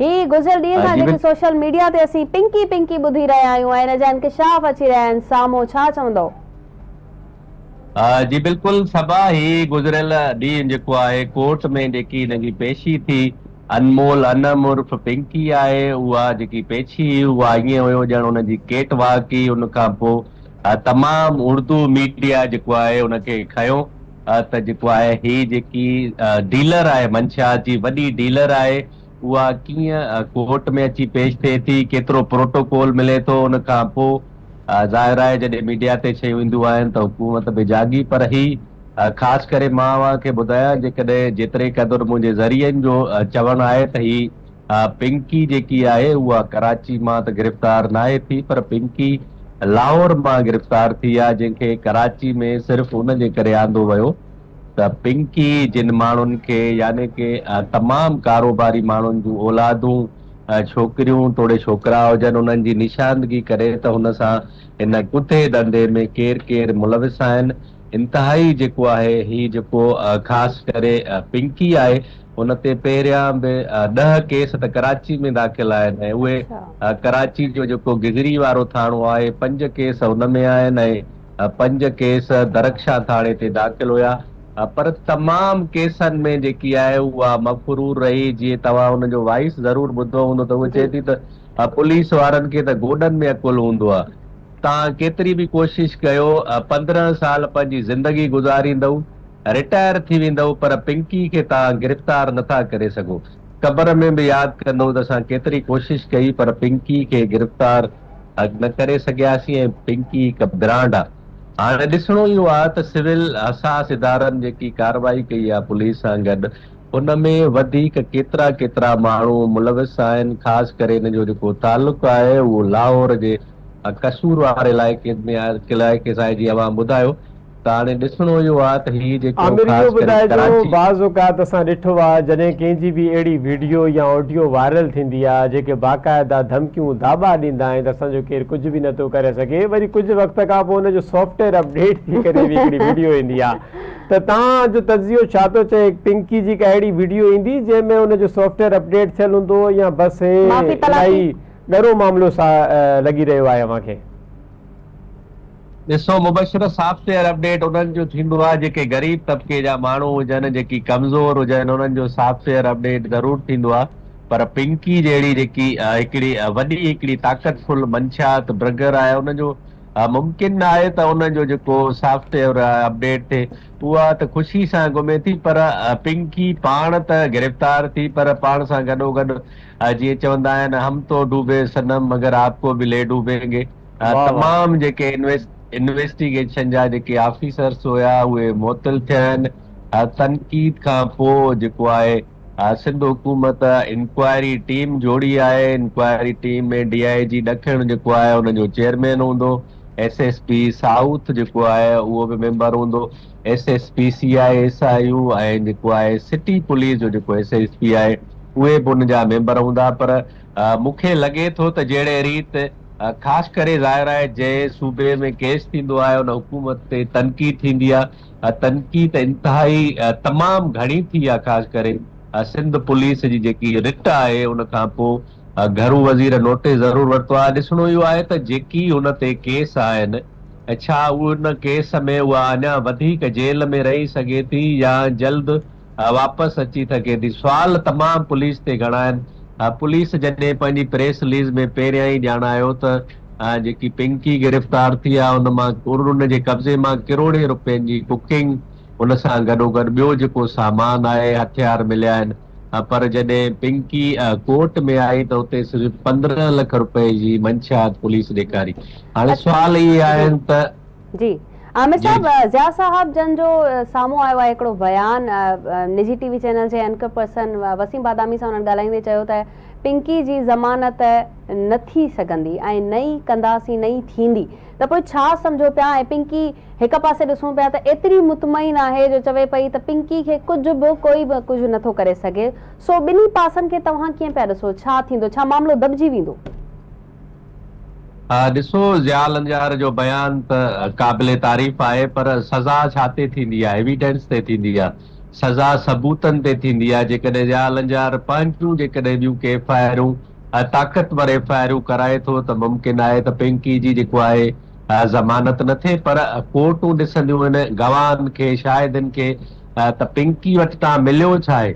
هي گذريل ڏينهن کان جيڪي سوشل ميڊيا تي اسين پنڪي پنڪي ٻڌي رهيا آهيون ۽ ان جا انڪشاف اچي رهيا آهن سامهون ڇا چوندؤ؟ جي بلڪل صبا هي گذريل ڏينهن جيڪو آهي ڪورٽ ۾ جيڪي هن جي پيشي ٿي انمول انم عرف پنڪي آهي اها جيڪي پيشي هئي اها ائين هيو ڄڻ ان جي ڪيٽ واڪ هئي ان کان پوء تمام اردو ميڊيا جيڪو آهي ان کي کنيو ته جيڪو آهي هي جيڪي ڊيلر آهي منشيات جي وڏي ڊيلر آهي اها ڪيئن ڪورٽ ۾ اچي پيش ٿئي ٿي، ڪيترو پروٽوڪول ملي ٿو، ان کان پوء ظاهر آهي جڏهن ميڊيا تي شيون اينديون آهن ته حڪومت به جاڳي پر هي خاص ڪري مان اوهان کي ٻڌايان جيڪڏهن جيتري قدر منهنجي ذريعن جو چوڻ آهي ته هي پنڪي جيڪي آهي اها ڪراچي مان ته گرفتار ناهي ٿي پر پنڪي لاهور مان گرفتار ٿي آهي جنهن کي ڪراچي ۾ صرف ان جي ڪري آندو ويو ته پنڪي جن ماڻهن کي يعني ڪي تمام ڪاروباري ماڻهن جون اولادون ڇوڪريون توڙي ڇوڪرا هجن انهن جي نشاندگي ڪري ته هن سان هن ڪتي ڌنڌي ۾ ڪير ڪير ملوث آهن انتهائي جيڪو آهي هي جيڪو خاص ڪري پنڪي آهي ان تي پهريان به ڏهه ڪيس ته ڪراچي ۾ داخل آهن ۽ اهي ڪراچي جو جيڪو گذري وارو ٿاڻو آهي پنج ڪيس ان ۾ آهن ۽ پنج ڪيس درخشان ٿاڻي تي داخل هيا پر تمام ڪيسن ۾ جيڪي آهي اها مفرور رهي جيئن توهان ان جو وائس ضرور ٻڌو هوندو ته هوء چئي ٿي ته پوليس وارن کي ته گوڏن ۾ عقل هوندو آهي توهان ڪيتري به ڪوشش ڪيو 15 سال پنهنجي زندگي گذاريندؤ رٽائر ٿي ويندؤ پر پنڪي کي توهان گرفتار نٿا ڪري سگهو قبر ۾ به ياد ڪندؤ ته اسان ڪيتري ڪوشش ڪئي پر پنڪي کي گرفتار نه ڪري سگهياسين ۽ پنڪي هڪ برانڊ آ. هاڻي ڏسڻو اهو آ ته سول حساس ادارن جيڪي ڪارروائي ڪئي آ پوليس سان گڏ ان ۾ وڌيڪ ڪيترا ڪيترا ماڻهو ملوث آهن خاص ڪري ان جو جيڪو تعلق آهي اهو لاهور جي قصور واري علائقي ۾ علائقي سان آهي جيئن اوهان ٻڌايو ته هاڻي ڏسڻو اهو آهي ته هي جيڪو عامر اهو خاص ڪري ٻڌائجو ڪراچي. بعض اوقات اسان ڏٺو آ جڏهن ڪنهن جي به اهڙي ويڊيو يا آڊيو وائرل ٿيندي آ جيڪي باقاعده ڌمڪيون داٻا ڏيندا آهن ته اسان جو ڪير ڪجهه به نٿو ڪري سگهي وري ڪجهه وقت کان پوء ان جو سافٽ ويئر اپڊيٽ ٿي ڪري به هڪڙي ويڊيو ايندي آ ته توهان جو تجزيو ڇا ٿو چئي پنڪي جي ڪا اهڙي ويڊيو ايندي جنهن ۾ ان جو سافٽ ويئر اپڊيٽ ٿيل هوندو يا بس هي معافي تلافي. الائي ڳرو معاملو سا لڳي رهيو آهي اوهان کي. ڏسو مبشر سافٽ ويئر اپڊيٽ انهن جو ٿيندو آهي جيڪي غريب طبقي جا ماڻهو هجن جيڪي ڪمزور هجن انهن جو سافٽ ويئر اپڊيٽ ضرور ٿيندو آهي پر پنڪي جهڙي جيڪي هڪڙي وڏي هڪڙي طاقت فل منشيات ڊرگر آهي ان جو ممڪن ناهي ته ان جو جيڪو سافٽ ويئر اپڊيٽ ٿئي اها ته خوشي سان گهمي ٿي پر پنڪي پاڻ ته گرفتار ٿي پر پاڻ سان گڏوگڏ جيئن چوندا آهن هم تو ڊوبي صنم مگر آپ ڪو به لي ڊوبينگي تمام جيڪي انويسٽيگيشن جا جيڪي آفيسرس هيا اهي معطل ٿيا آهن، تنقيد کان پوء جيڪو آهي سنڌ حڪومت انڪوائري ٽيم جوڙي آهي، انڪوائري ٽيم ۾ ڊي I جي ڏکڻ جيڪو آهي ان جو چيئرمين هوندو، ايس ايس پي سائوٿ جيڪو آهي اهو به ميمبر هوندو، S S P C I S I U ۽ جيڪو آهي سٽي پوليس جو جيڪو ايس ايس پي آهي اهي به ان جا ميمبر هوندا پر مون کي لڳي ٿو ته جهڙي ريت خاص ڪري ظاهر آهي جنهن صوبي ۾ ڪيس ٿيندو آهي ان حڪومت تي تنقيد ٿيندي آهي تنقيد انتهائي تمام گهڻي ٿي آهي خاص ڪري سنڌ پوليس جي جيڪي رٽ آهي ان کان پوء گهرو وزير نوٽيس ضرور ورتو آهي ڏسڻو اهو آهي ته جيڪي هن تي ڪيس آهن ڇا ان ڪيس ۾ اها اڃا وڌيڪ جيل ۾ رهي سگهي ٿي يا جلد واپس اچي ٿڪي ٿي. سوال تمام پوليس تي گهڻا آهن. پوليس جڏهن پنهنجي پريس رليز ۾ پهريان ئي ڄاڻايو ته جيڪي پنڪي گرفتار ٿي آهي ان مان ان جي قبضي مان ڪروڙين رپين جي ڪوڪينگ ان سان گڏوگڏ ٻيو جيڪو سامان آهي هٿيار مليا آهن پر جڏهن پنڪي ڪورٽ ۾ آئي ته اتي صرف 15 لک رپئي جي منشيات پوليس ڏيکاري. هاڻي سوال اهي آهن ته. جي عامر صاحب ضياء صاحب جن جو سامهون آيو آهي هڪڙو بيان نجي ٽي وي چينل جي اينڪر پرسن وسيم بادامي سان انهن ڳالهائيندي چيو ته پنڪي جي ضمانت نه ٿي سگهندي ۽ نه ئي ڪنداسين نه ئي ٿيندي ته پوء ڇا سمجهو پيا ۽ پنڪي هڪ پاسي ڏسون پيا ته ايتري مطمئن آهي جو چوي پئي ته پنڪي کي ڪجهه به ڪوئي به ڪجهه نٿو ڪري سگهي سو ٻنهي پاسن کي توهان ڪيئن پيا ڏسو ڇا ٿيندو ڇا معاملو دٻجي ويندو؟ ڏسو ضياء لنجار جو بيان ته قابل تعريف آهي پر سزا ڇا تي ٿيندي آهي ايويڊنس تي ٿيندي آهي. سزا ثبوتن تي ٿيندي آهي، جيڪڏهن ضياء لنجار پنهنجون جيڪڏهن ٻيون ڪي ايف I آرون طاقتور ايف I آرون ڪرائي ٿو ته ممڪن آهي ته پنڪي جي جيڪو آهي ضمانت نه ٿئي پر ڪورٽون ڏسنديون ان گواهن کي شاهدين کي ته پنڪي وٽ تان مليو ڇا آهي؟